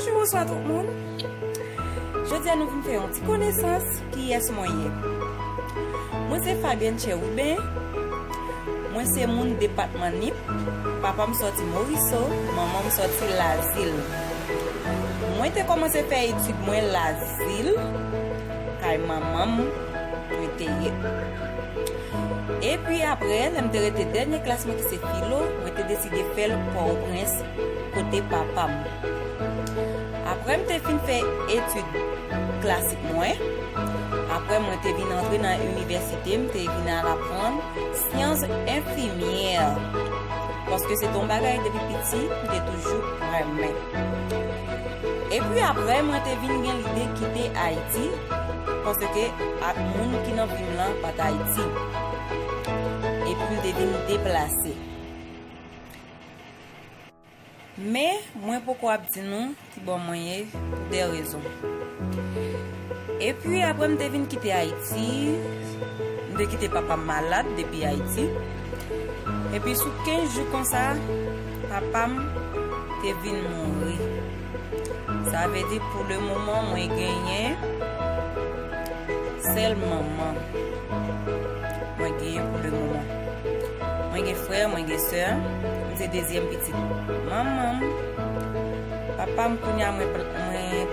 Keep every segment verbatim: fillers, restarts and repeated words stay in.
Bonjou, bonswa tout moun. Jodi a nou vin fè yon ti konesans kiyès mwen ye. Mwen se Fabienne Cherubin. Mwen se moun depatman Nip. Papa m sòti Moriso, manman m sòti Lazil. Mwen te kòmanse fè etid mwen Lazil, kay manman m mwen te ye. Epi apre, lè m te rete dènye klas mwen ki se filo, mwen te deside fè l Pòtoprens kote papa m. Apre m te fin fè etid klasik mwen, apre mwen te vin antre nan inivèsite, m te vin al aprann syans enfimyè. Paske se te yon bagay depi piti, m te toujou renmen. Epi apre, mwen te vin gen lide kite Ayiti, paske ak moun ki nan vi m lan pa t Ayiti. Epi m te vin deplase. Men, mwen poko ap di nou kibò mwen ye pou de rezon. Epi apre m te vin kite Ayiti, m te kite papa m malad depi Ayiti. Epi sou kenz jou konsa, papa m te vin mouri. Sa vle di pou le moman mwen genyen sèl manman. Mwen genyen pou le moman. Mwen gen frè, mwen gen sè. Mwen se dezyèm pitit manman m. Papa m kounye a mwen, mwen,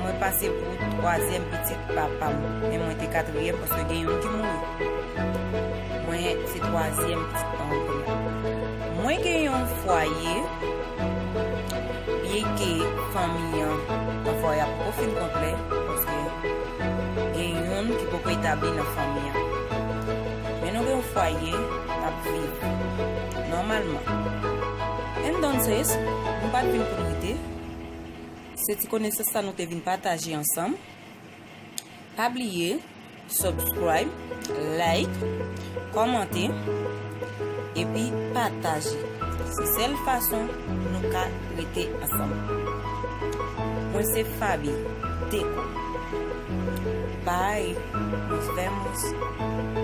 mwen pase pou twazyèm pitit papa m. Men mwen te katriyèm paske gen youn ki mouri. Mwen se twazyèm pitit manman m. Mwen gen yon fwaye, byenke fanmi an, yon fwaye a poko fin konplè, paske gen youn ki poko etabli nan fanmi an. Men nou gen yon fwaye k ap viv nòmalman. And that's it, nou pa t vin pou n rete. Se ti konesans sa nou te vin pataje ansanm. Pa bliye, subscribe, like, kòmante, epi pataje. Se sèl fason nou ka rete ansanm. Mwen se Faby Deco. Bye. Nos vemos.